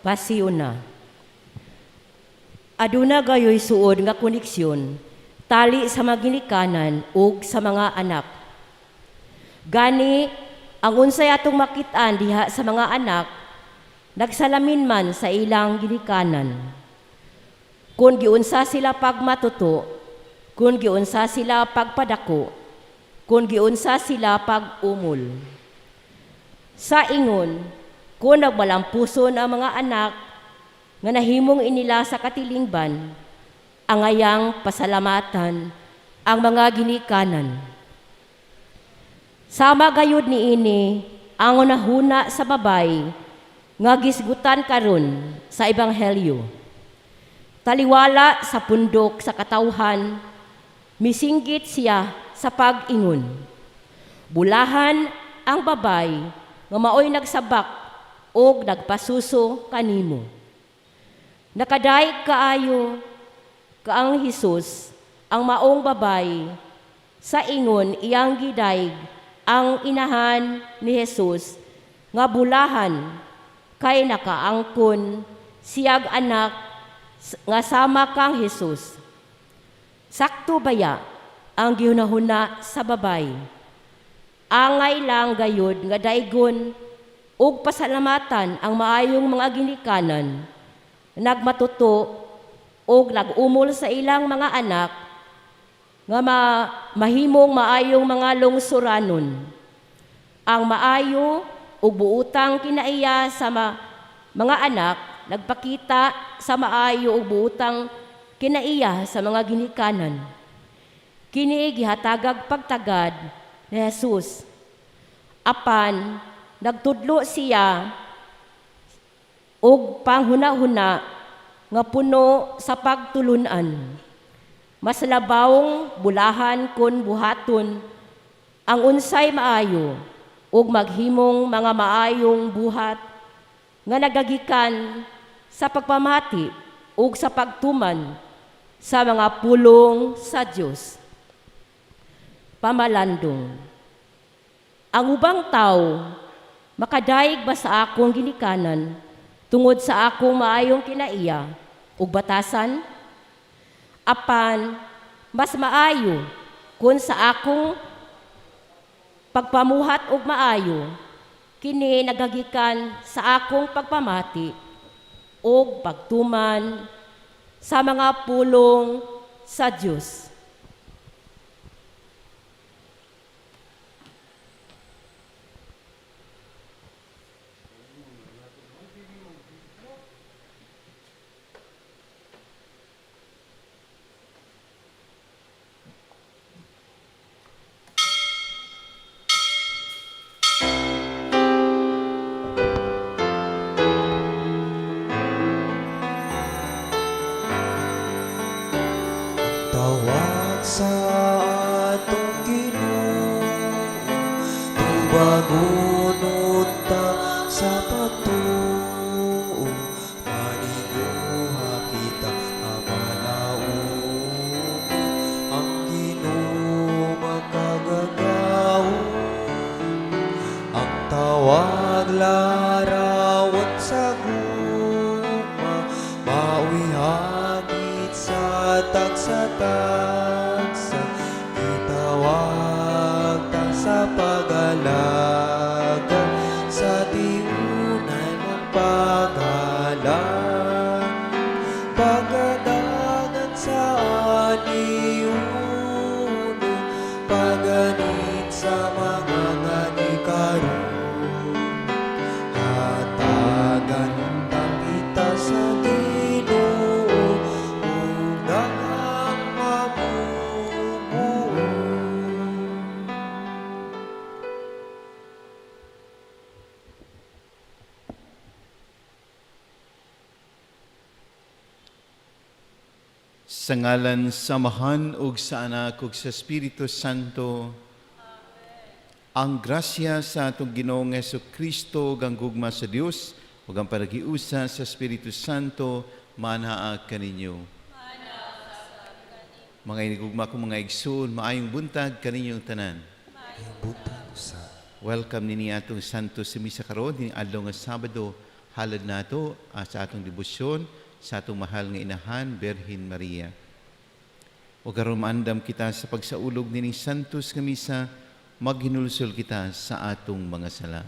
Pasiuna. Aduna gayoy suod nga koneksyon tali sa mga ginikanan ug sa mga anak. Gani ang unsay atong makit-an diha sa mga anak nagsalamin man sa ilang ginikanan. Kung giunsa sila pagmatuto, kung giunsa sila pagpadako, kung giunsa sila pag-umol. Sa ingon, kung nagmalampuson ang mga anak nga nahimong inila sa katilingban, angayang pasalamatan ang mga ginikanan. Sama gayud niini ang hunahuna sa babay nga gisgutan karon sa ebanghelyo. Taliwala sa pundok sa katawhan, misinggit siya sa pag-ingon. Bulahan ang babay nga maoy nagsabak og nagpasuso kanimo. Nakadayeg kaayo kaang Hesus ang maong babay, sa ingon iyang gidayeg ang inahan ni Jesus nga bulahan kay nakaangkon siyag anak nga sama kang Hesus. Sakto baya ang gihunahuna sa babay? Angay lang gayud nga daygon ug pasalamatan ang maayong mga ginikanan nagmatuto ug nag-umol sa ilang mga anak nga mahimong maayong mga lungsuranon. Ang maayo ug buutang kinaiya sa mga anak nagpakita sa maayo ug buutang kinaiya sa mga ginikanan. Kini gihatagag pagtagad ni Jesus. Apan nagtudlo siya og panghuna-huna nga puno sa pagtulunan. Mas labawng bulahan kon buhaton ang unsay maayo ug maghimong mga maayong buhat nga nagagikan sa pagpamati ug sa pagtuman sa mga pulong sa Dios. Pamalandong. Ang ubang tao makadayeg ba sa akong ginikanan tungod sa akong maayong kinaiya ug batasan? Apan mas maayo kung sa akong pagpamuhat og maayo kini nagagikan sa akong pagpamati ug pagtuman sa mga pulong sa Dios. Tawag sa atong Ginoo, tubagon unta sa pagtuo, maniguha kita amalaon ang Ginoo makagagahom. Ang tawag larawan sa gugma, mao'y hagit sa tagsa-tagsa, gitawag ta sa pag-alaga sa tiunay mong paghalang, pagdagan sa aniuno, paganit sa mga ngani karon. Hatagan ta kita sa Ginoo ug daghang mamumuo. Sa ngalan sa Amahan ug sa Anak ug sa Espiritu Santo. Ang grasya sa atong Ginoong Kristo ug ang gugma sa Dios ug ang panagiusa sa Espiritu Santo manaa kaninyo. Mga inigugma ko mga igsoon, maayong buntag kaninyong tanan. Buntag usa. Welcome nini atong Santo sa Misa karon dinhi adlaw nga Sabado, Halad nato sa atong debosyon sa atong mahal nga inahan, Birhen Maria. O karon maandam kita sa pagsaulog nining Santos nga Misa, maghinulsol kita sa atong mga sala.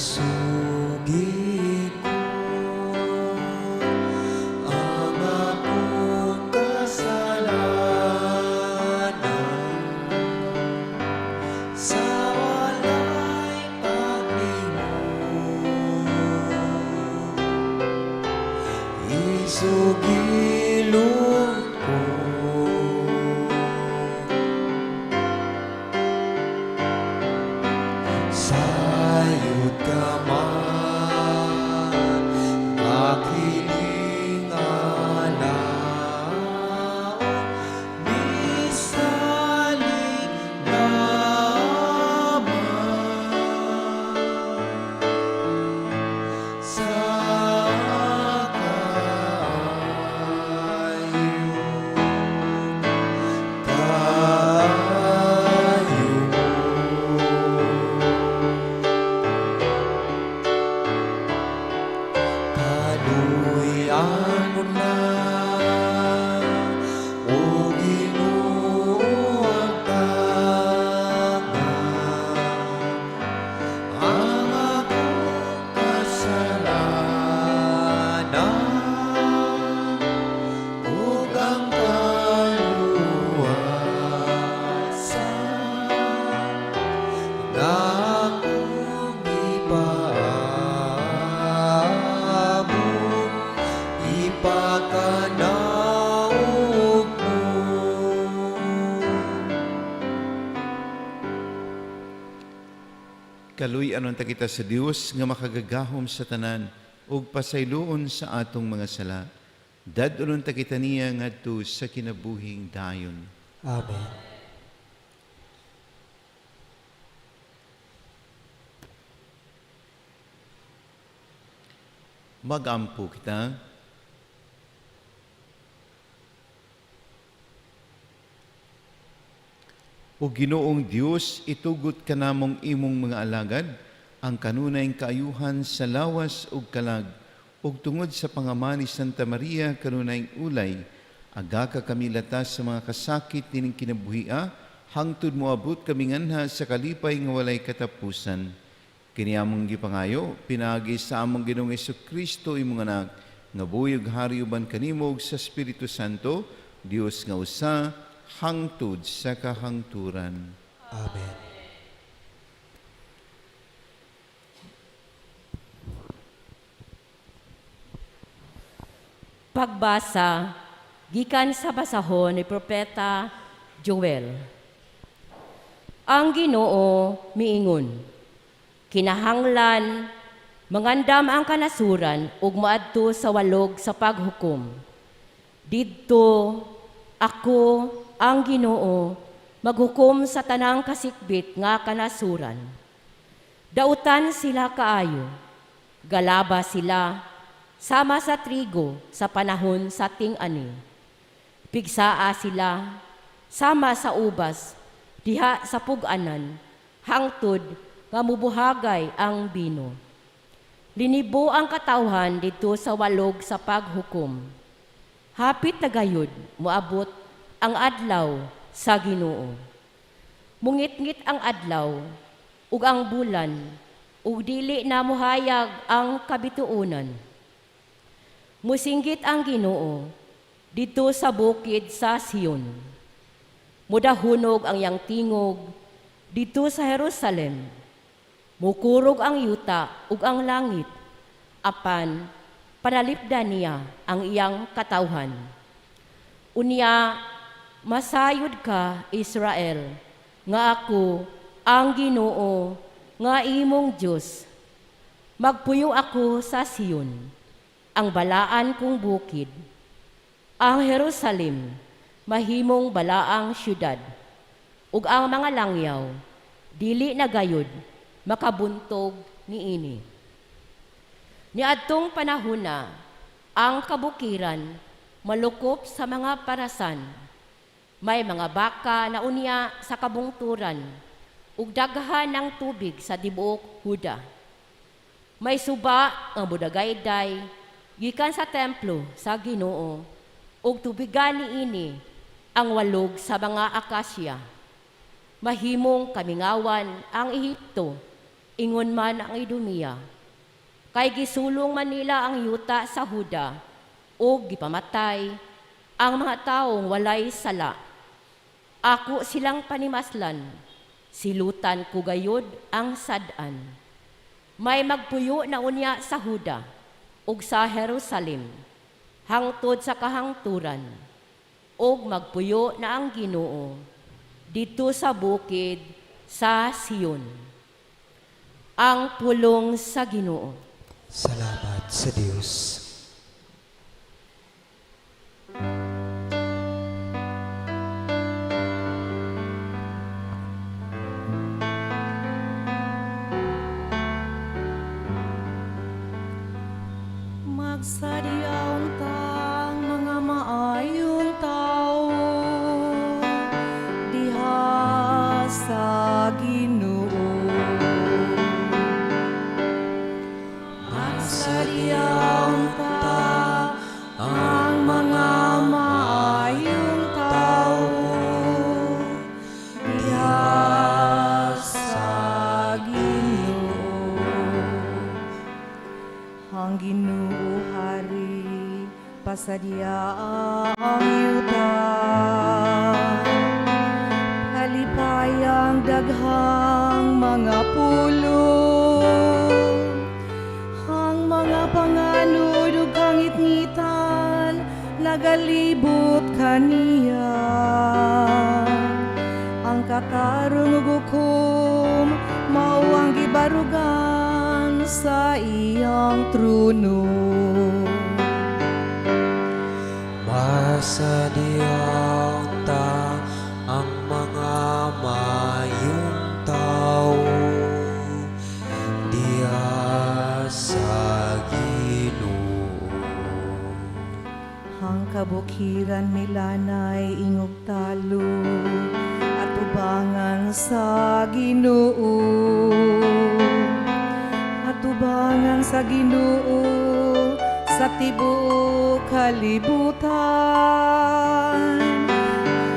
Isugi ko ang akong kasalanan sa walay paglingon. Isugilon ko sayod ka man, akiling alaon, bisaling lamang sa kaayo, kaayo mo. Kaluy-an mo na, O Ginoo, ang tanan, ang akong kasalanan ug ang kaluwasan nga akong gipaabot, ipakanaog mo. Kaluy-an unta kita sa Dios nga makagagahom sa tanan ug pasayloon sa atong mga sala. Dad-on unta kita niya ngadto sa kinabuhing dayon. Amen. Magampo kita. O Ginoong Dios, itugot kanamong imong mga alagad ang kanunayng kaayuhan sa lawas ug kalag, ug tungod sa pangama ni Santa Maria kanunayng ulay, agaka kami latas sa mga kasakit nining kinabuhia, hangtod moabot kami nganha sa kalipay nga walay katapusan. Kini among gipangayo, pinaagi sa among Ginoong Kristo imong anak, nga buhi ug hari uban kanimo ug sa Espiritu Santo, Dios nga usa, hangtod sa kahangturan. Amen. Pagbasa gikan sa basahon ni Propeta Joel. Ang Ginoo miingon, kinahanglan mangandam ang kanasuran ug moadto sa walog sa paghukom. Didto ako ang Ginoo maghukom sa tanang kasikbit nga kanasuran. Dautan sila kaayo, galaba sila, sama sa trigo sa panahon sa ting-ani. Pigsaa sila, sama sa ubas, diha sa puganan, hangtod nga mubuhagay ang bino. Linibo ang katawhan didto sa walog sa paghukom. Hapit na gayud moabot ang adlaw sa Ginoo. Mungitngit ang adlaw ug ang bulan ug dili na mohayag ang kabituonan. Musinggit ang Ginoo didto sa bukid sa Sion. Mudahunog ang iyang tingog didto sa Jerusalem. Mukurog ang yuta ug ang langit apan panalipdan niya ang iyang katawhan. Unya masayod ka, Israel, nga ako ang Ginoo nga imong Dios. Magpuyo ako sa Sion, ang balaan kong bukid. Ang Jerusalem, mahimong balaang syudad, ug ang mga langyaw, dili na gayud makabuntog niini. Niadtong panahona, ang kabukiran malukop sa mga parasan. May mga baka na unya sa kabungturan, ug daghan ang tubig sa tibuok Huda. May suba nga modagayday gikan sa templo sa Ginoo, ug tubigan niini ang walog sa mga akasya. Mahimong kamingawan ang Ehipto, ingon man ang Idumea. Kay gisulong man nila ang yuta sa Huda ug gipamatay ang mga taong walay sala. Ako silang panimaslan, silutan ko gayud ang sad-an. May magpuyo na unya sa Huda ug sa Jerusalem hangtod sa kahangturan, ug magpuyo na ang Ginoo didto sa bukid sa Sion. Ang pulong sa Ginoo. Salamat sa Diyos. Magsadiyaw tang mga maayong tao diha sa Ginoo. Magsadiyaw ta ang mga maayong tao diha sa Ginoo. Ang Ginoo hari pasadya ang yuta. Kalipayang daghang mga pulong, ang mga panganod ug kangitngitan nagalibot kaniya. Ang katarong ug hukom mao ang gibarugan sa iyang trono. Masadyaw ta ang mga mayong tao diha sa Ginoo. Ang kabukiran milanay ingog talo at ubangan sa Ginoo. At ubangan sa Ginoo sa tibuok kalibutan.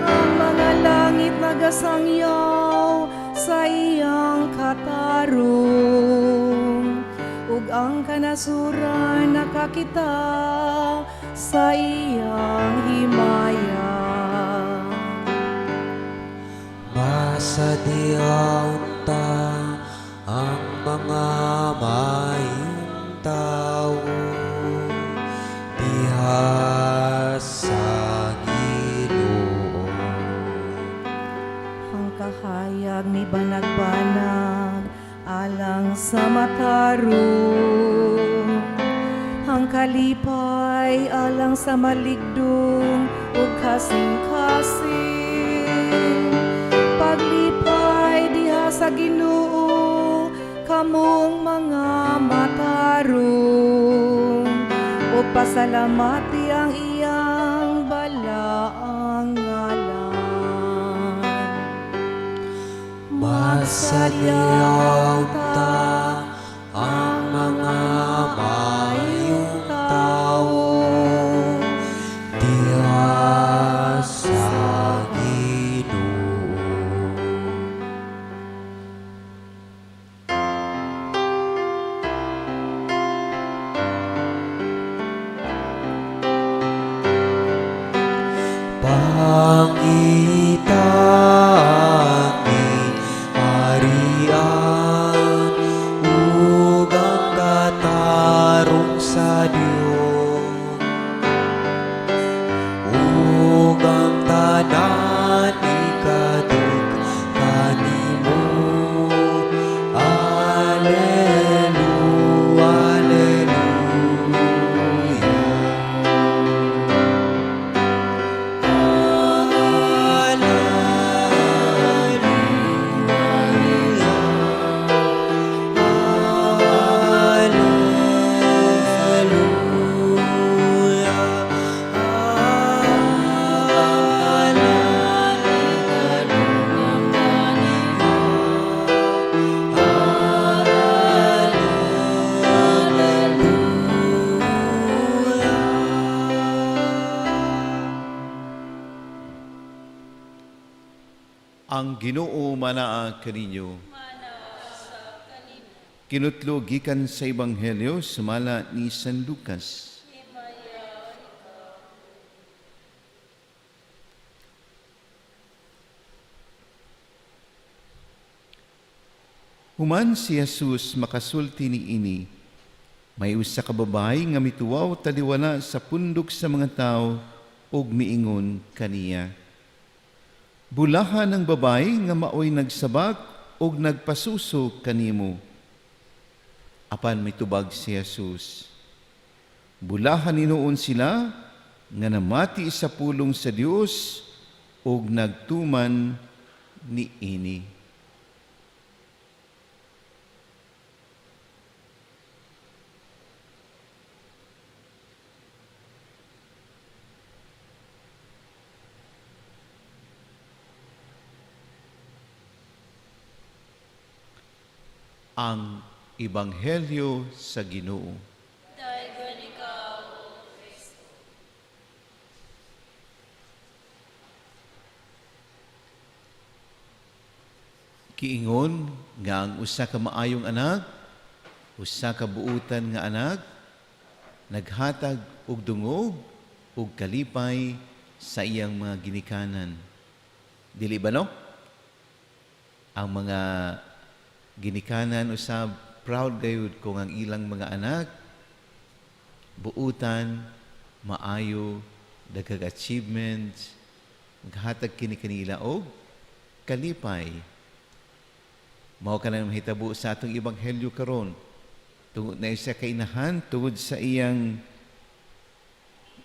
Ang mga langit nagasangyaw sa iyang katarong, ug ang kanasuran nakakita sa iyang himaya. Masadyaw ta ang mga mayong tao diha sa Ginoo. Ang kahayag ni banag-banag alang sa matarong, ang kalipay alang sa maligdong ug kasing-kasing. Paglipay diha sa Ginoo kamong mga matarong, ug pasalamati ang iyang balaang ngalan. Masadyaw ta ang mga mayong tao diha sa Ginoo. Pangitani harian. Ang Ginoo manaa kaninyo. Kinutlo gikan sa Ebanghelyo sumala ni San Lucas. Human si Jesus makasulti niini, may usa ka babayi nga mituwaw taliwala sa pundok sa mga tawo ug miingon kaniya. Bulahan ang babayi nga maoy nagsabak ug nagpasuso kanimo. Apan mitubag si Jesus. Bulahan hinuon sila nga namati sa pulong sa Dios ug nagtuman niini. Ang Ebanghelyo sa Ginoo. Giingon nga ang usa ka maayong anak, usa ka buutan nga anak, naghatag og dungog og kalipay sa iyang mga ginikanan. Dili ba no? Ang mga ginikanan usab proud gayud kung ang ilang mga anak buutan, maayo, daghang achievements, maghatag kini kanila og kalipay. Mao kanang mahitabo sa atong ebanghelyo karon. Tungod na isa ka inahan, tungod sa iyang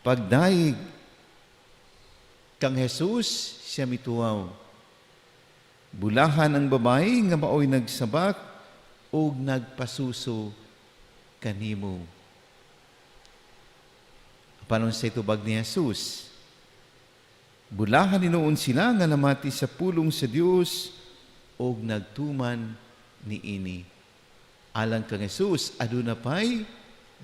pagdayeg kang Jesus, siya mituwaw. Bulahan ang babayi nga maoy nagsabak ug nagpasuso kanimo. Apan unsay tubag ni Jesus? Bulahan hinuon sila nga namati sa pulong sa Dios og nagtuman niini. Alang kang Jesus, aduna pay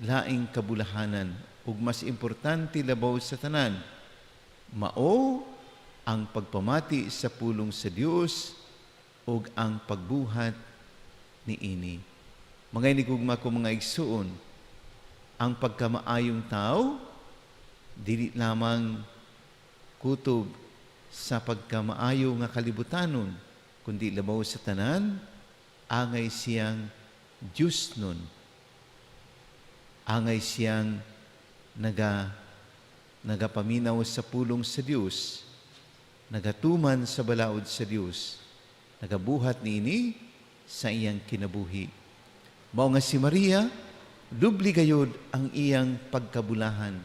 laing kabulahanan ug mas importante labaw sa tanan, mao ang pagpamati sa pulong sa Dios ug ang pagbuhat niini. Mga inigugma ko mga igsuon, ang pagkamaayong tao dili lamang kutob sa pagkamaayo nga kalibutanon, kundi labaw sa tanan, angay siyang Diyos nun. Angay siyang nagapaminaw sa pulong sa Dios, nagatuman sa balaod sa Dios, nagabuhat niini sa iyang kinabuhi. Mao nga si Maria, dubli gayod ang iyang pagkabulahan.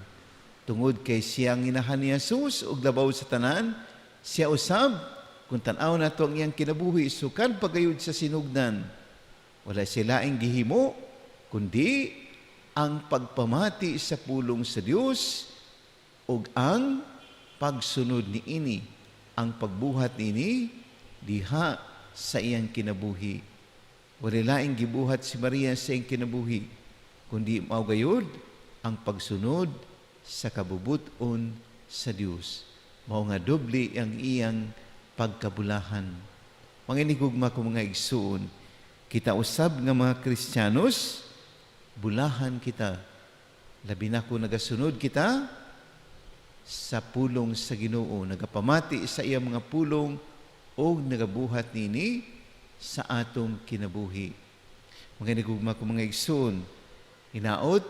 Tungod kay siyang inahan ni Jesus ug labaw sa tanan, siya usab kung tan-aw nato ang iyang kinabuhi, sukad pa gayud sa sinugdan. Wala siya laing gihimo, kundi ang pagpamati sa pulong sa Dios ug ang pagsunod niini, ang pagbuhat niini diha sa iyang kinabuhi. Wala laing gibuhat si Maria sa iyang kinabuhi, kundi mao gayud ang pagsunod sa kabubut-on sa Dios. Mao nga doble ang iyang pagkabulahan. Mga inigugma ko mga igsuon, kita usab nga mga Kristiyanos, bulahan kita. Labi na kung nagasunod kita sa pulong sa Ginoo, nagapamati sa iyang mga pulong o nagabuhat nini sa atong kinabuhi. Mga inigugma ko mga igsuon, hinaot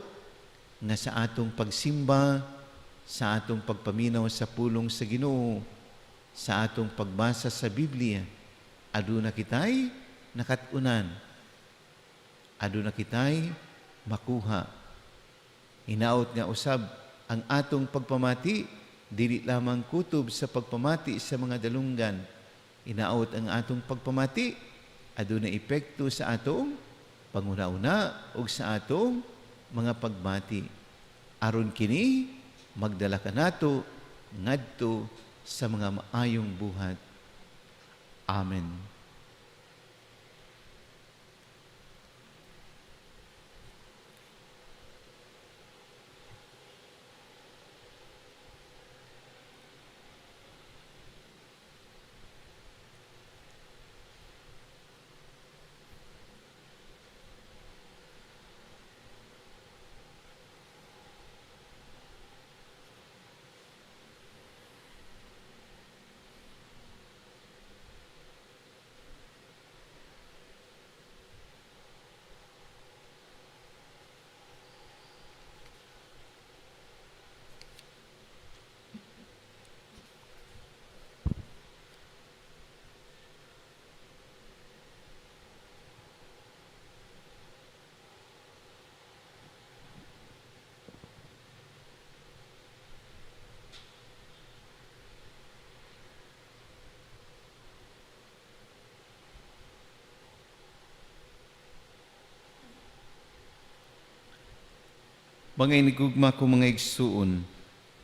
nga sa atong pagsimba, sa atong pagpaminaw sa pulong sa Ginoo, sa atong pagbasa sa Biblia, aduna kitay nakat-unan, aduna kitay makuha. Hinaot nga usab ang atong pagpamati, dili lamang kutob sa pagpamati sa mga dalunggan. Hinaot ang atong pagpamati, aduna epekto sa atong panguna-una ug sa atong mga pagbati. Aron kini magdala kanato ngadto sa mga maayong buhat. Amen. Mga inigugma ko, mga igsuon,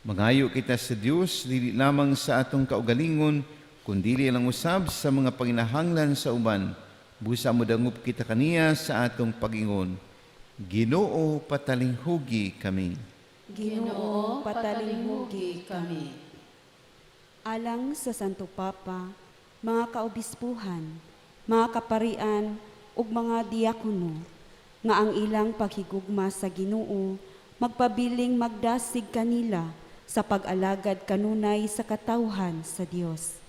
mangayo kita sa Dios dili lamang sa atong kaugalingon, kundili lang usab sa mga panginahanglan sa uban. Busa modangup kita kaniya sa atong pagingon. Ginoo, patalinghugi kami. Ginoo, patalinghugi kami. Alang sa Santo Papa, mga kaobispuhan, mga kaparian ug mga diakono, nga ang ilang paghigugma sa Ginoo magpabiling magdasig kanila sa pag-alagad kanunay sa katawhan sa Dios.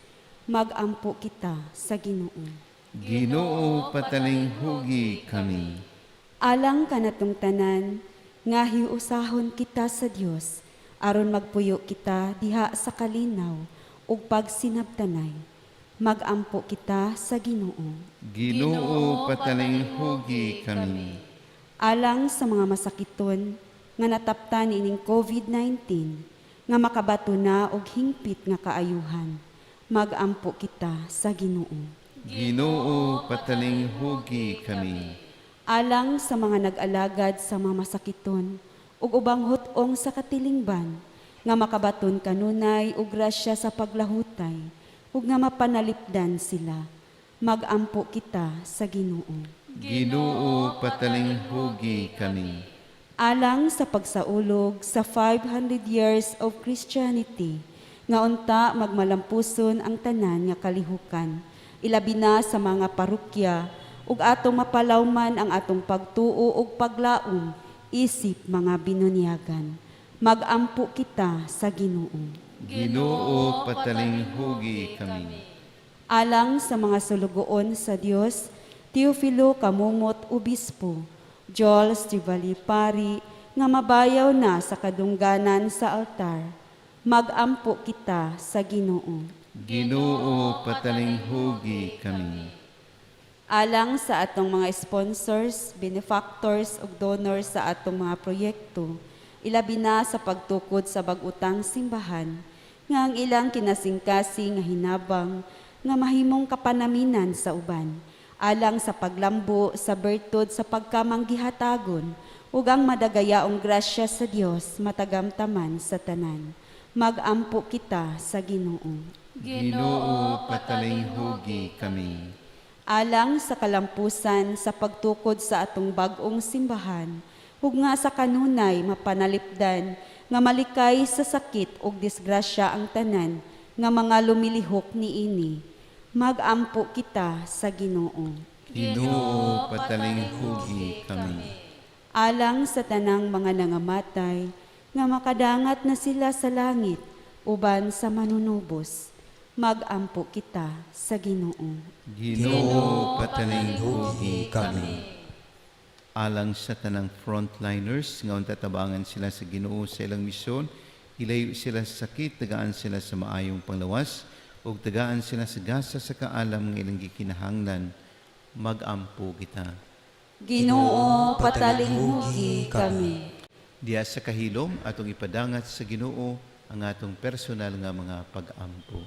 Magampo kita sa Ginoo. Ginoo, patalinghugi kami. Alang kanatong tanan, nga hiusahon kita sa Dios aron magpuyo kita diha sa kalinaw ug pagsinabtanay. Magampo kita sa Ginoo. Ginoo, patalinghugi kami. Alang sa mga masakiton nga nataptan ining COVID-19 nga makabato na og hingpit nga kaayuhan. Magampo kita sa Ginoo. Ginoo, patalinghugi kami. Alang sa mga nag-alagad sa mga masakiton ug ubang hut-ong sa katilingban nga makabaton kanunay og grasya sa paglahutay ug nga mapanalipdan sila. Magampo kita sa Ginoo. Ginoo, patalinghugi kami. Alang sa pagsaulog sa 500 years of Christianity nga unta magmalampuson ang tanan nga kalihukan, ilabi na sa mga parokya, ug atong mapalawman ang atong pagtuo ug paglaom isip mga binunyagan. Magampo kita sa Ginoo. Ginoo, patalinghugi kami. Alang sa mga sulugoon sa Dios, Teofilo Kamumot Obispo, Joel Stivali Pari, nga mabayaw na sa kadungganan sa altar. Magampo kita sa Ginoo. Ginoo, patalinghugi kami. Alang sa atong mga sponsors, benefactors ug donors sa atong mga proyekto, ilabi na sa pagtukod sa bag-utang simbahan, nga ang ilang kinasingkasing nga hinabang nga mahimong kapanaminan sa uban, alang sa paglambo sa bertud sa pagkamanggihatagon ug ang madagayaong grasya sa Dios matagamtaman sa tanan. Magampo kita sa Ginoo. Ginoo, patalinghugi kami. Alang sa kalampusan sa pagtukod sa atong bag-ong simbahan, ug nga sa kanunay mapanalipdan nga malikay sa sakit ug disgrasya ang tanan nga mga lumilihok niini. Magampo kita sa Ginoo. Ginoo, patalinghugi kami. Alang sa tanang mga nangamatay nga makadangat na sila sa langit uban sa manunubos. Magampo kita sa Ginoo. Ginoo, patalinghugi kami. Alang sa tanang frontliners nga unta tabangan sila sa Ginoo sa ilang misyon, ilayo sila sa sakit, tagaan sila sa maayong panglawas, ug tagaan sila sa gasa sa kaalam nga ilang gikinahanglan. Magampo kita. Ginoo, patalinghugi kami. Diya sa kahilom atong ipadangat sa Ginoo ang atong personal nga mga pag-ampo.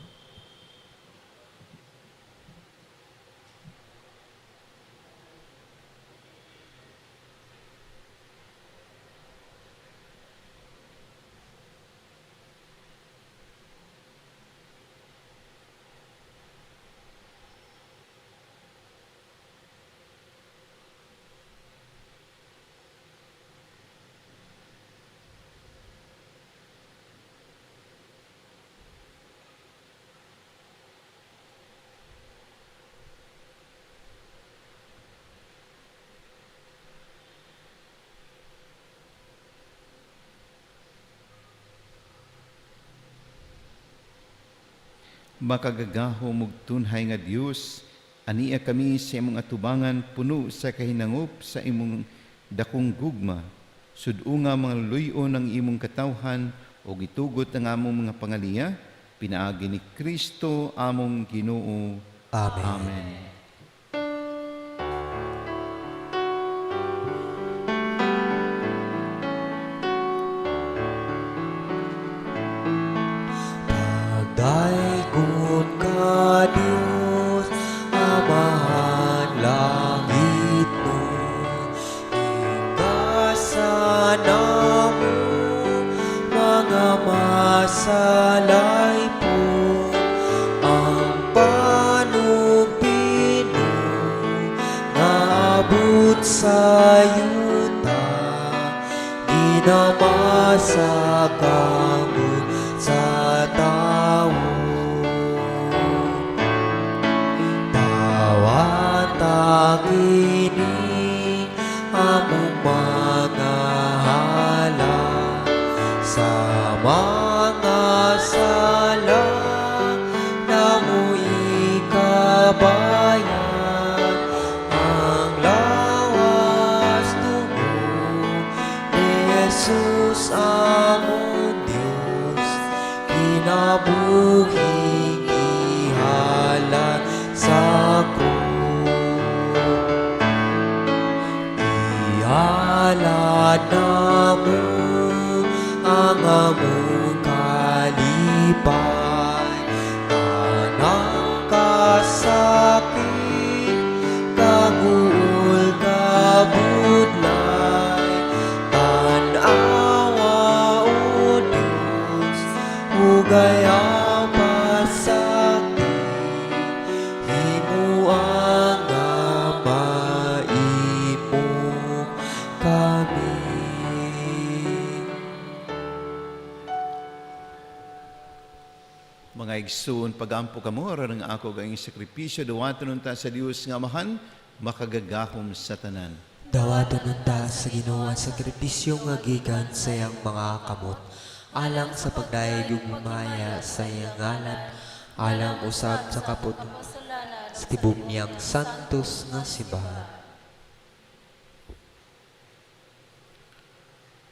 Makagagahom ug tunhay nga Dios, ania kami sa imong atubangan puno sa kahinangop sa imong dakong gugma. Sud-unga mga luy-on ang imong katawhan ug itugot ang among mga pangaliya pinaagi ni Kristo among Ginoo. Amen. Amen. Pagdaykon ka, Diyos, Amahan langit no, Hinggasan ang Masalaypon ang panugpino nga abot sa yuta, ginama sa kamot sa tawo. Dawata kini among mga halad sa mga sala namo ikabayad ang lawas dugo ni Jesus among Dios, kinabuhing ihalad sa krus. Ihalad namo ang among kalipay, tanang kasakit, kaguol, kabudlay. Tan-awa, O Diyos, ugay ang pasakit, himua nga maimo kami. Mga igsoon, pagampo kamo aron ang ako ang sakripisyo duwaton unta sa Dios nga Amahan makagagahom sa tanan. Dawaton unta sa Ginoo ang sakripisyo nga gikan sa iyang mga kamot, alang sa pagdayeg ug himaya sa iyang ngalan, alang usab sa kaput sa tibok niyang santos nga simbahan.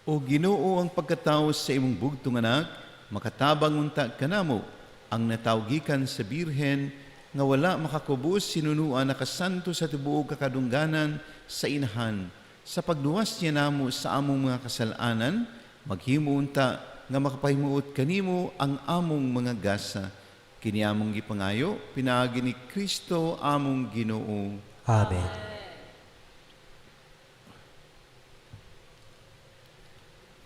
O Ginoo, ang pagkatawo sa imong bugtong anak, makatabang unta kanamo ang natawgikan sa Birhen nga wala makakubos sinunuan nakasanto sa tibuok kakadungganan sa inahan. Sa pagluwas niya namo sa among mga kasalanan, maghimo unta nga makapahimuot kanimo ang among mga gasa. Kini among gipangayo, pinaagi ni Kristo among Ginoo. Amen.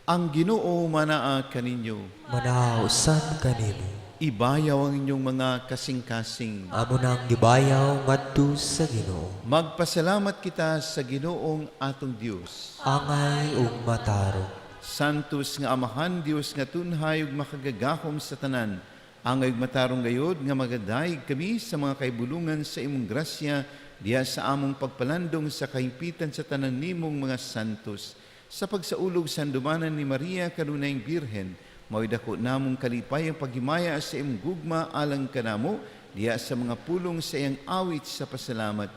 Ang Ginoo manaa kaninyo. Manaa usan kanimo. Ibayaw ang inyong mga kasing-kasing. Amo nang gibayaw ngadto sa Ginoo. Magpasalamat kita sa Ginoong atong Dios. Angay ug matarong. Santos nga Amahan, Dios nga tunhay ug makagagahom sa tanan. Angay ug matarong gayod nga magadayeg kami sa mga kaibulungan sa imong grasya diha sa among pagpalandong sa kahimpitan sa tanan nimong mga santos. Sa pagsaulog sa handumanan ni Maria kanunayng Birhen, mao'y dako namong kalipay ang paghimaya sa imong gugma alang kanamo diha sa mga pulong sa iyang awit sa pasalamat.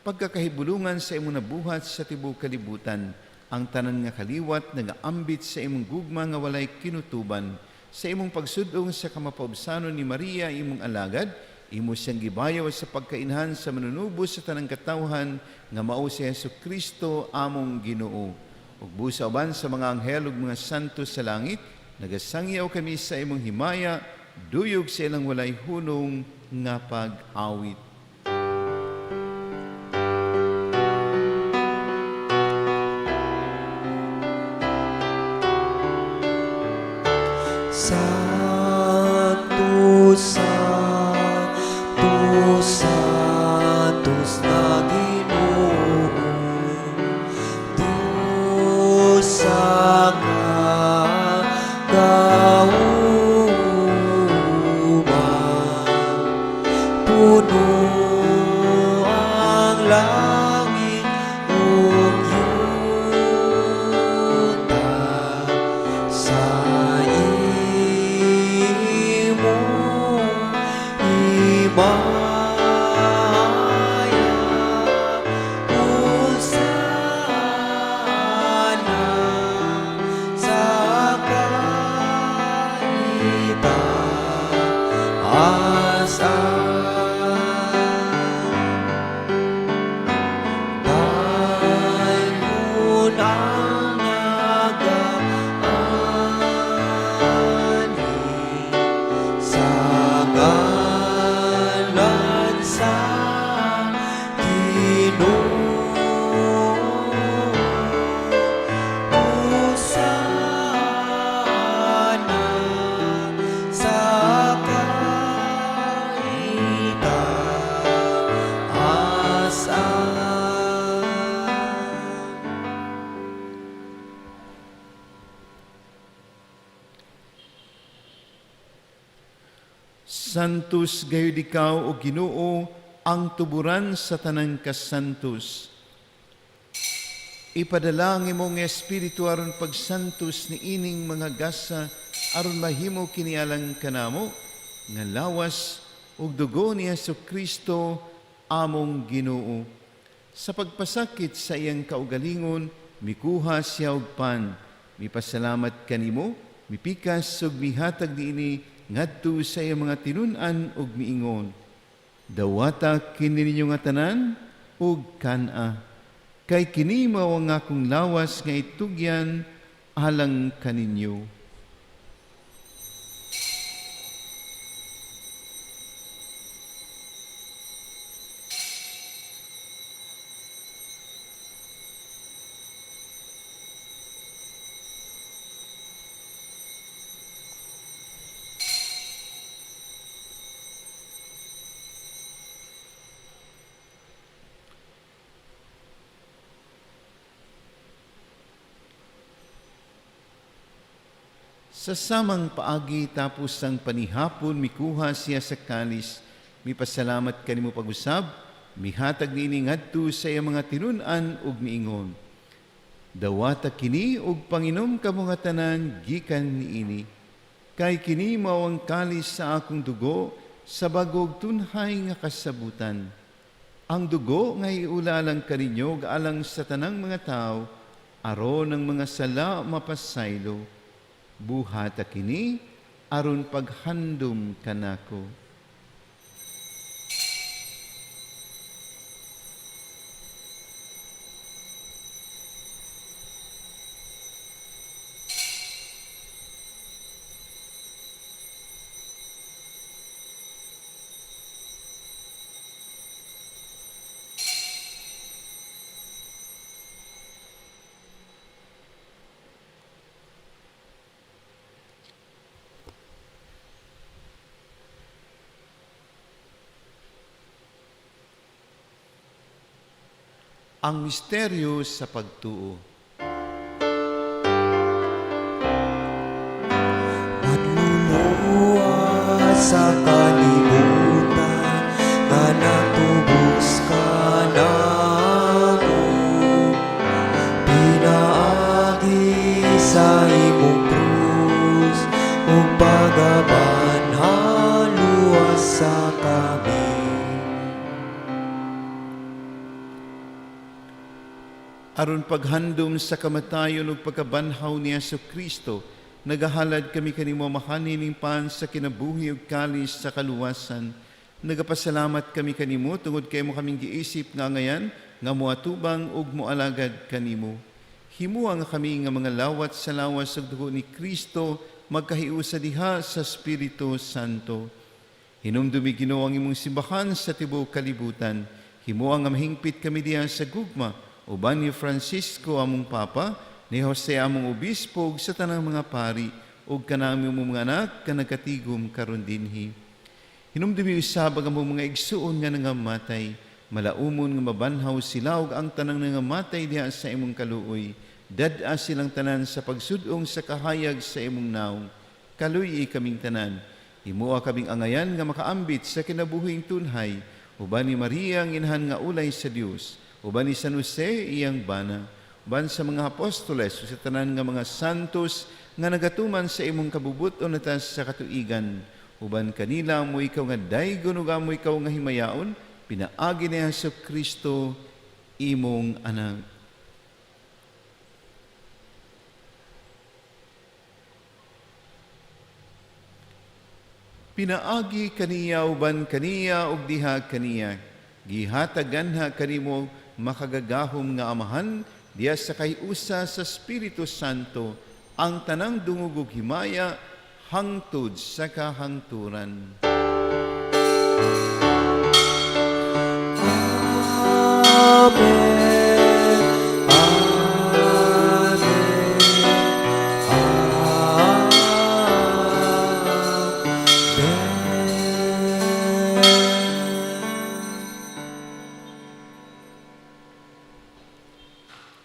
Pagkakahibulungan sa imong nabuhat sa tibuok kalibutan, ang tanan nga kaliwat nagaambit sa imong gugma nga walay kinutuban. Sa imong pagsudong sa kamapaubsanon ni Maria imong alagad, imo siyang gibayaw sa pagkainhan sa manunubos sa tanang katawhan nga mao si Hesus Kristo among Ginoo. Ug busa uban sa mga anghel ug mga santo sa langit, nagasangyaw kami sa imong himaya, duyog sa ilang walay hunong nga pag-awit. Santo, Santo, Santos na Ginoo, Diyos sa kagauman, puno ang langit ug yuta sa Santos gayud ikaw, o Ginoo, ang tuburan sa tanang kasantos. Ipadala ang imong Espiritu aron pagsantos ni ining mga gasa aron mahimo kini alang kanamo nga lawas ug dugo ni Hesus Kristo among Ginoo. Sa pagpasakit sa iyang kaugalingon, mikuha siya og pan, mipasalamat kanimo, mipikas ug mihatag niini ngadto sa iyang mga tinun-an ug miingon: Dawata kini ninyo nga tanan ug kan-a, kay kini mao ang akong lawas nga itugyan alang kaninyo. Sa samang paagi tapos ang panihapon, mikuha siya sa kalis, mipasalamat kanimo pag-usab, mihatag niini ngadto sa iyang mga tinun-an ug miingon: Dawata kini ug panginom kamo nga tanan gikan niini, kay kini mao ang kalis sa akong dugo sa bag-ong tunhay nga kasabutan. Ang dugo nga iulalang kaninyo ug alang sa tanang mga tawo, aron ang mga sala mapasaylo. Buhata kini aron paghandom kanako. Ang misteryo sa pagtuo. Manluluwas sa kalibutan, nga natubos ka namo, pinaagi sa imong krus ug pagabanhaw luwas sa kami. Aron paghandom sa kamatayon ug pagkabanhaw ni Hesus Kristo, nagahalad kami kanimo Amahan ning pan sa kinabuhi ug kalis sa kaluwasan. Nagapasalamat kami kanimo tungod kay mo kaming giisip nga angayan nga moatubang ug moalagad kanimo. Himua nga kami nga mga lawat sa lawas ug dugo ni Kristo magkahiusa diha sa Espiritu Santo. Hinumdumi Ginoo ang imong simbahan sa tibuok kalibutan. Himua nga mahingpit kami diha sa gugma uban ni Francisco among Papa, ni Jose among Obispo ug sa tanang mga pari ug kanami mong mga anak nga nagkatigom karon dinhi. Hinumdumi usab ang among mga igsuon nga nangamatay, malaumon nga mabanhaw sila ug ang tanang nangamatay diha sa imong kaluoy. Dad-a silang tanan sa pagsud-ong sa kahayag sa imong naong. Kaluy-i kaming tanan. Himua kaming angayan nga makaambit sa kinabuhing tunhay, uban ni Maria ang inahan nga ulay sa Dios, uban ni San Jose iyang bana, uban sa mga apostoles ug sa tanan nga mga santos nga nagatuman sa imong kabubut-on atas sa katuigan, uban kanila amo ikaw nga daygon ug amo ikaw nga himayaon, pinaagi ni Hesus Kristo imong anak. Pinaagi kaniya uban kaniya ug diha kaniya, gihatagan ha kanimo makagagahom nga Amahan diha sa kay-usa sa Espiritu Santo ang tanang dungog ug himaya hangtod sa kahangturan. Amen. Amen. Amen.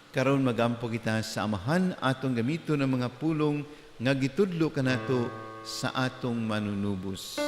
Karon magampo kita sa Amahan atong gamiton ang mga pulong nga gitudlo kanato sa atong manunubos.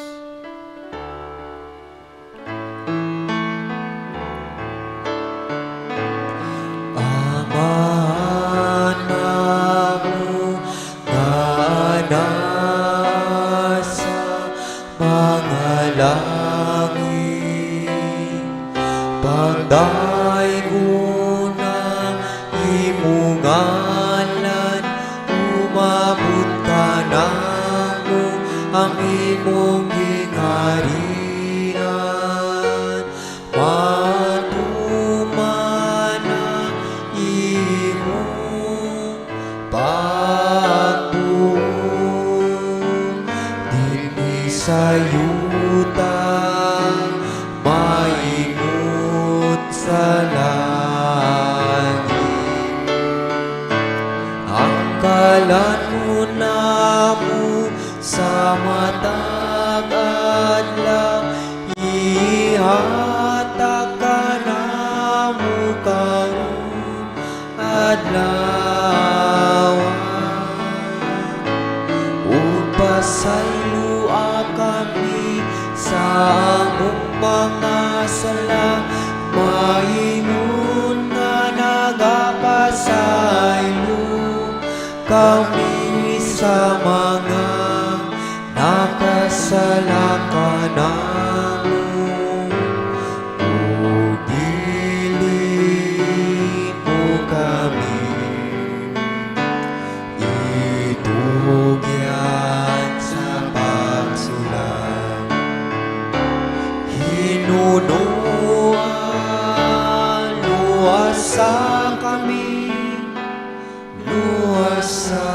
ang imong gingharian, matuman ang imong pagbuot dinhi sa yuta, maingon sa langit. Ang kalan-on namo sa matag adlaw, ihatag kanamo karong adlaw. Ug pasayloa kami sa among mga sala, maingon nga nagapasaylo kami sa mga nakasala kanamo. Ug dili mo kami itugyan sa pagsulang. Hinunoan, luwasa kami, luwasa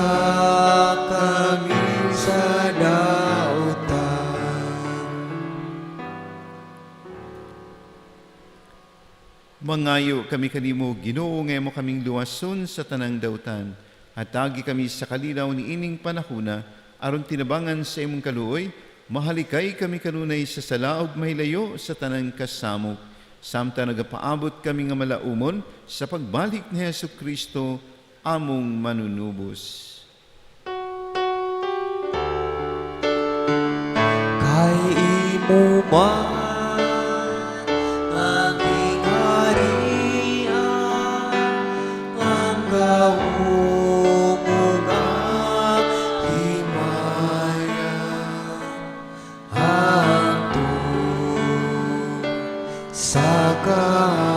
kami sa dautan. Mangayo kami kanimo, Ginoo, nga imo kaming luwason sa tanang dautan. Hatagi kami sa kalinaw ni ining panahuna, aron tinabangan sa imong kaluoy, mahalikay kami kanunay sa sala ug mahilayo sa tanang kasamok. Samtang nagapaabot kami nga malaumon sa pagbalik ni Hesus Kristo, among manunubos. Kay imo man ang gingharian, ang gahom ug ang himaya, hangtod sa kahangturan.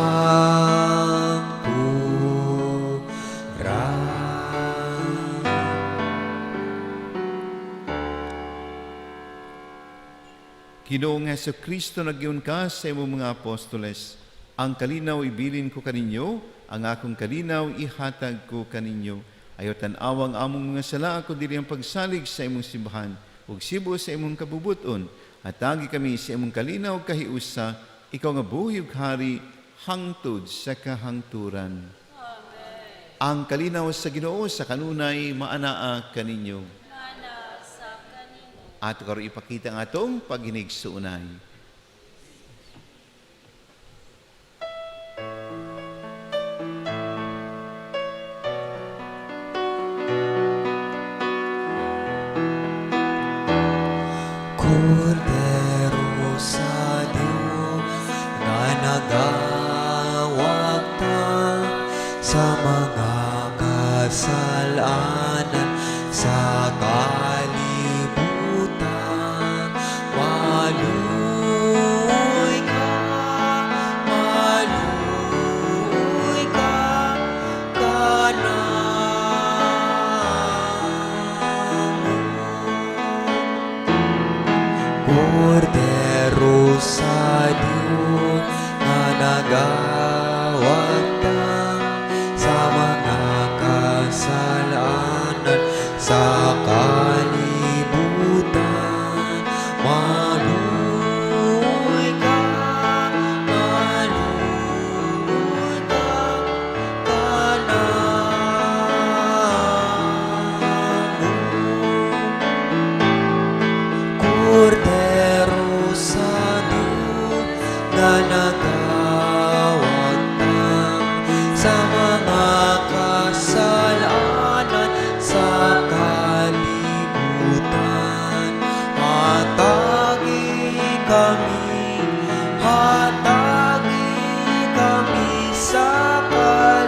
Ginoong Hesus Kristo, nagyun ka sa imong mga apostoles. Ang kalinaw ibilin ko kaninyo, ang akong kalinaw ihatag ko kaninyo. Ayaw tan-awang among mga sala, kundi ang pagsalig sa imong simbahan, ug sibo sa imong kabubuton. Hatagi kami sa imong kalinaw kahiusa, ikaw nga buhi ug hari, hangtod sa kahangturan. Amen. Ang kalinaw sa Ginoo sa kanunay maanaa kaninyo. At karon ipakita ang atong paghinigsuonay. Kordero sa Diyos nga nagawagtang sa mga kasalanan sa kalibutan. Maluoy ka, maluoy ka kanamo. Kordero sa Diyos nga nagawagtang sa mga kasalanan sa kalibutan. Maluoy ka, maluoy ka kanamo. Kordero sa Diyos nga nagawagtang sa mga kasalanan sa kalibutan. Hatagi kami, hatagi kami sa kalinaw.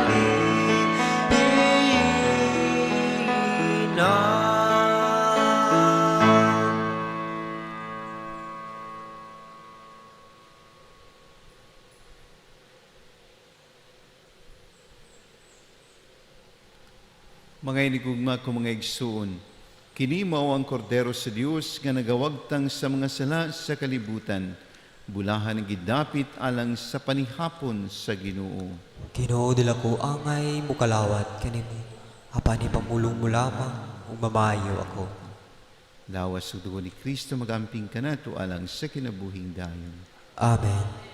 Mga inigugma ko, mga igsuon, Kini mao ang kordero sa Dios nga nagawagtang sa mga sala sa kalibutan. Bulahan ang gidapit alang sa panihapon sa Ginoo. Ginoo, dili ako angay mukalawat kanimo, apan ipamulong mo lamang ug mamayo ako. Lawas ug dugo ni Kristo magamping kanato alang sa kinabuhing dayon. Amen.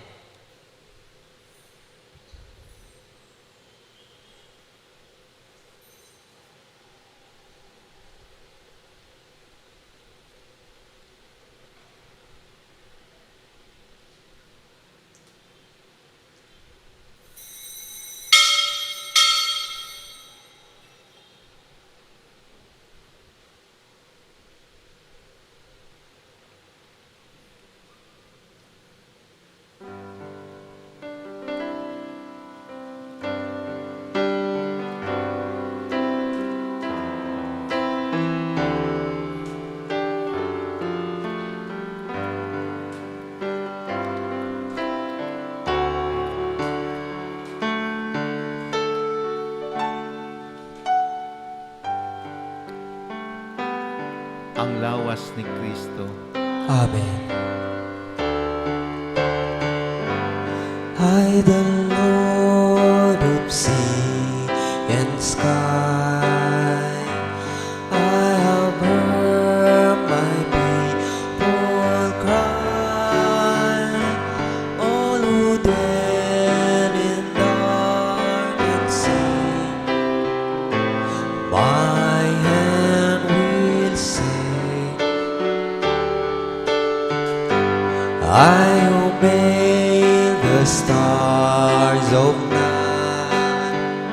Ang lawas ni Kristo. Amen. I, the Lord of sea and sky, I have heard my people cry, all who dwell in dark and sin, my hand will save. I obey the stars of night.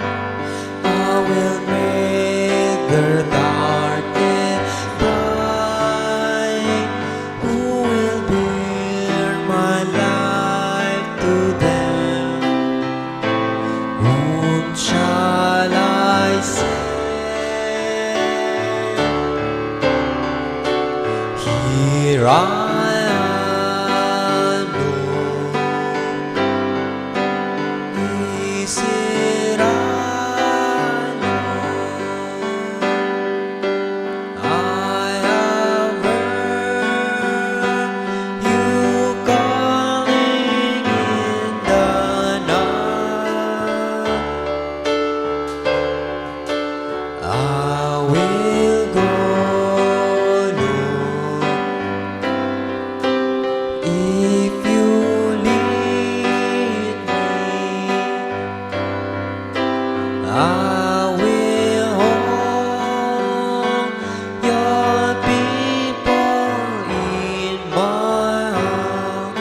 I will make their darkness bright. Who will bear my life to them? Whom shall I send? Here I am, Lord. Is it I, Lord? I have heard you calling in the night. I will go, Lord, if you lead me. I will hold your people in my heart.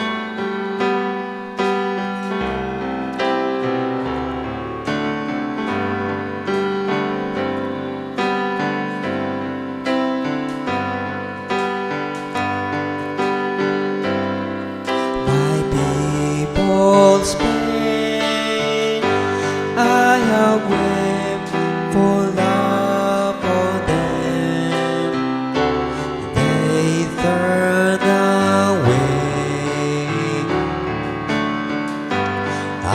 My people's pain, I have wept for love for them. They turn away. I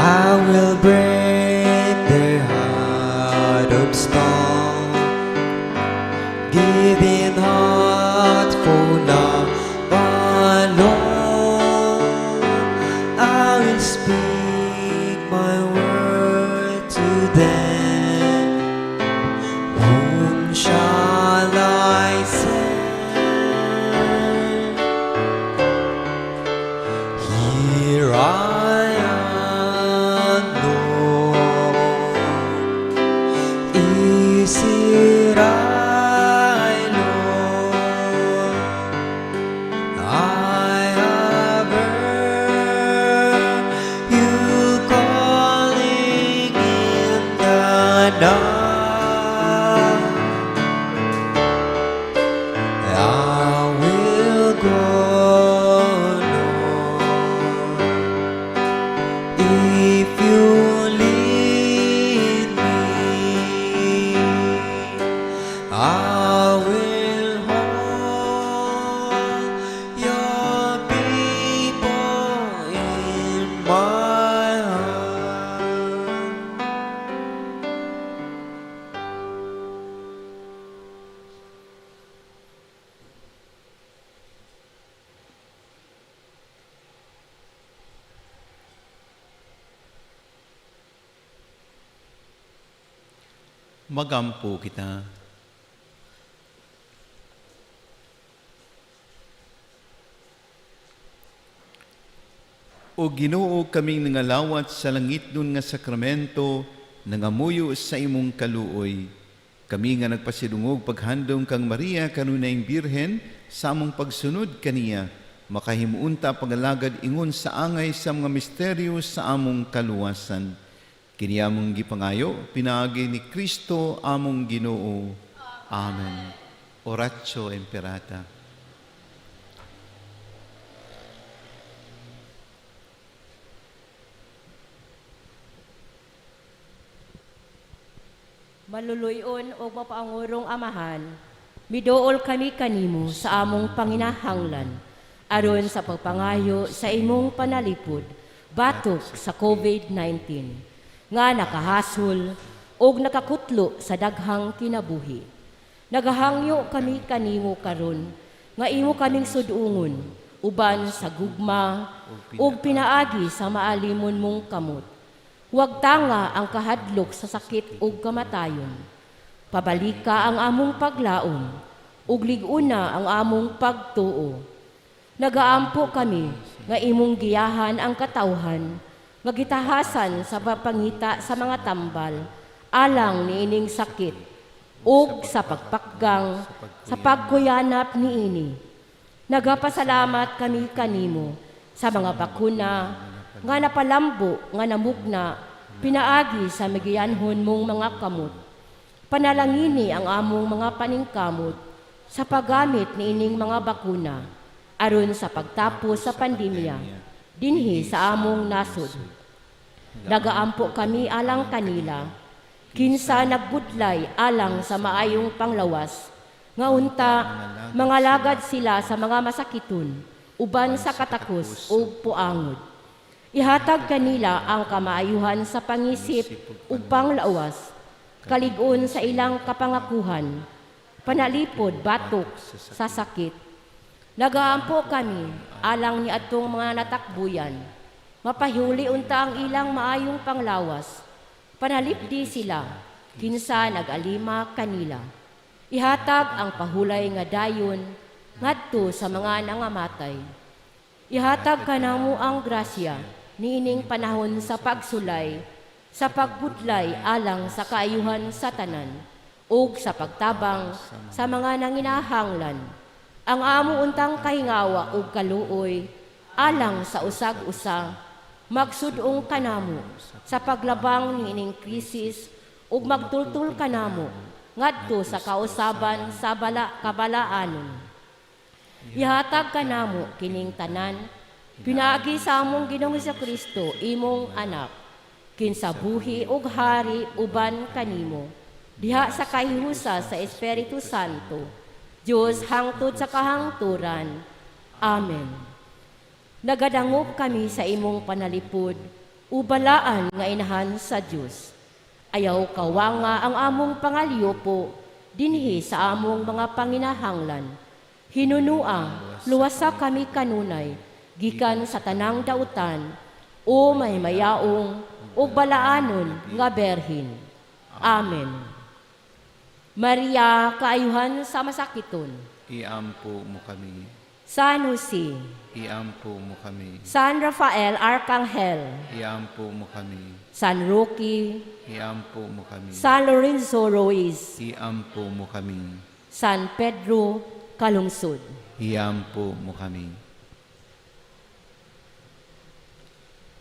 will break their heart of stone, giving heart for love alone. I will speak my word to them. Whom shall I send? Here I am, Lord. Is it I, Lord? Magampo kita. O Ginoo, kaming nangalawat sa langit nun nga sakramento, nangamuyo sa imong kaluoy. Kami nga nagpasidungog paghandom kang Maria kanunayng Birhen sa among pagsunod kaniya, makahimuunta pagalagad ingon sa angay sa mga misteryo sa among kaluwasan. Kini among gipangayo, pinaagi ni Kristo among Ginoo. Amen. Oratio Imperata. Maluluyon o mapaangurong amahan, midool kami kanimo sa among panginahanglan, aron sa pagpangayo sa imong panalipod, batok sa COVID-19, nga nakahasol og nakakutlo sa daghang kinabuhi. Nagahangyo kami kanimo karon nga imo kaming sudungon uban sa gugma ug pinaagi sa maalimon mong kamot. Huwag tanga ang kahadlok sa sakit ug kamatayon. Pabalika ang among paglaom, ug lig-una ang among pagtuo. Nagaampo kami nga imong giyahan ang katawhan, nga gitahasan sa pagpangita sa mga tambal, alang niining sakit, ug sa pagpakgang sa pagkuyanap niini. Nagapasalamat kami kanimo sa mga bakuna nga napalambo nga namugna pinaagi sa migiyanhon mong mga kamot. Panalangini ang among mga paningkamot sa paggamit niining mga bakuna aron sa pagtapos sa pandemya dinhi sa among nasod. Nagaampo kami alang kanila, kinsa nagbudlay alang sa maayong panglawas, nga unta mga lagad sila sa mga masakiton, uban sa katakos ug puangod. Ihatag kanila ang kamaayuhan sa pangisip ug panglawas, kalig-on sa ilang kapangakuhan, panalipod batok sa sakit. Nagaampo kami alang ni atong mga natakbuyan, mapahuli unta ang ilang maayong panglawas, panalipdi sila, kinsa nag-alima kanila. Ihatag ang pahulay nga dayon ngadto sa mga nangamatay. Ihatag kanamo ang grasya niining panahon sa pagsulay, sa pagbudlay alang sa kaayuhan sa tanan, ug sa pagtabang sa mga nanginahanglan. Ang amo untang kahingawa ug kaluoy alang sa usag-usa, magsudong kanamo sa paglabang niining krisis ug magtultul kanamo ngadto sa kausaban sa kabalaanon. Ihatag kanamo kining tanan pinaagi sa among Ginoong Kristo, imong anak, kinsa buhi ug hari uban kanimo diha sa kahiusa sa Espiritu Santo, Dios hangtod sa kahangturan. Amen. Nagadangop kami sa imong panalipod, ubalaan nga inahan sa Dios. Ayaw kawanga ang among pangalyupo dinhi sa among mga panginahanglan. Hinunua, luwasa kami kanunay, gikan sa tanang dautan, o may mayaong o balaanon nga berhin. Amen. Maria, kaayuhan sa masakiton. Iampo mo kami. San Jose, Iampo mo kami. San Rafael Arcangel, Iampo mo kami. San Roque, Iampo mo kami. San Lorenzo Ruiz, Iampo mo kami. San Pedro Calungsod. Iampo mo kami.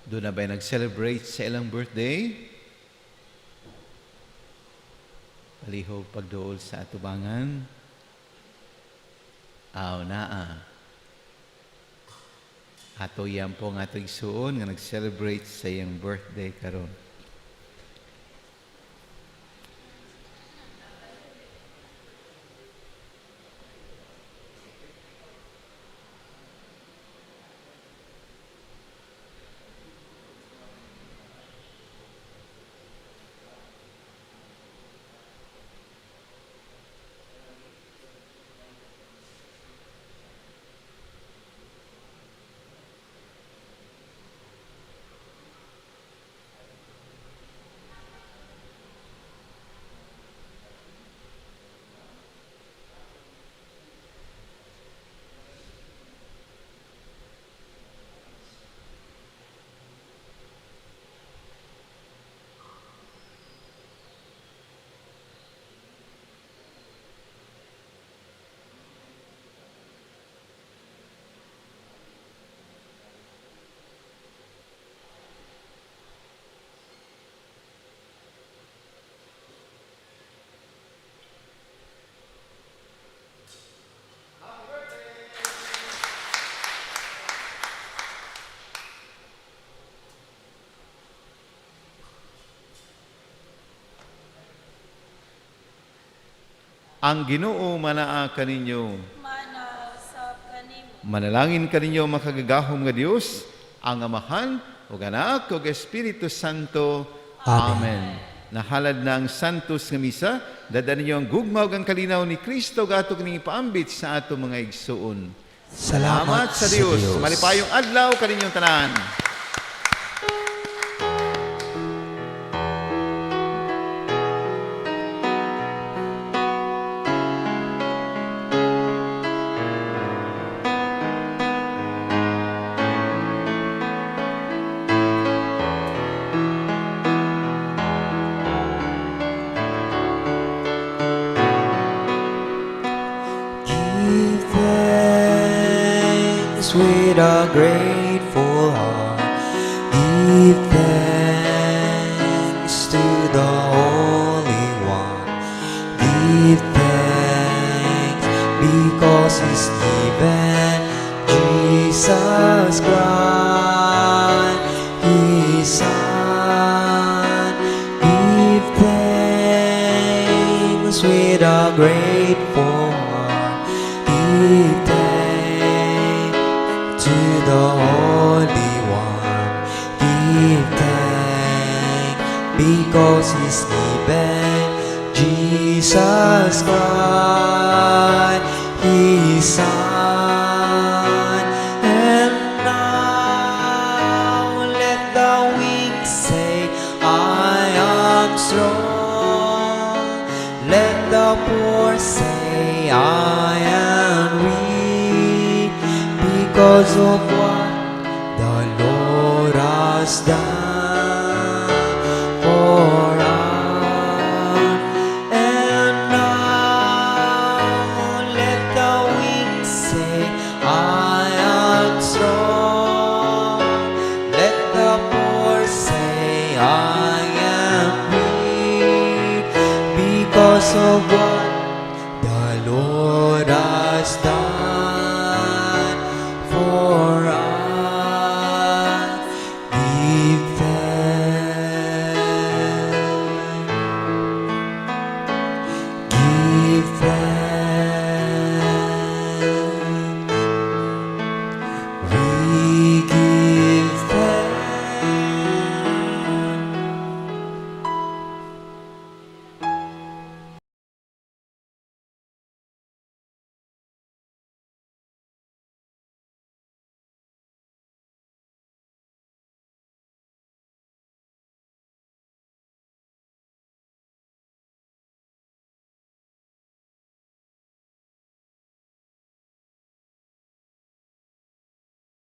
Doon na ba'y nag-celebrate sa ilang birthday? Palihog pagduol sa atubangan. Aw naa. Ato yan po ang atong igsuon nga nag-celebrate sa iyang birthday karon. Ang Ginoo manaa kaninyo. Manalangin kaninyo makagagahom nga Dios, ang Amahan ug Anak ug Espiritu Santo. Amen. Amen. Nahalad na ang Santos nga Misa, dad-a ninyo ang gugma ug ang kalinaw ni Kristo ug ato kining ipaambit sa ato mga igsuon. Salamat sa Dios. Malipayong adlaw kaninyong tanan. Give thanks with a grateful heart. Give thanks to the Holy One. Give thanks because He's given Jesus Christ, His Son. Give thanks with a grateful heart. Give thanks to the Holy One. Give thanks because He's given Jesus Christ, His Son. And now let the weak say, "I am strong." Let the poor say, "I am rich," because of what the Lord has done for us. And now let the weak say, "I am strong." Let the poor say, "I am rich," because of what the Lord has done.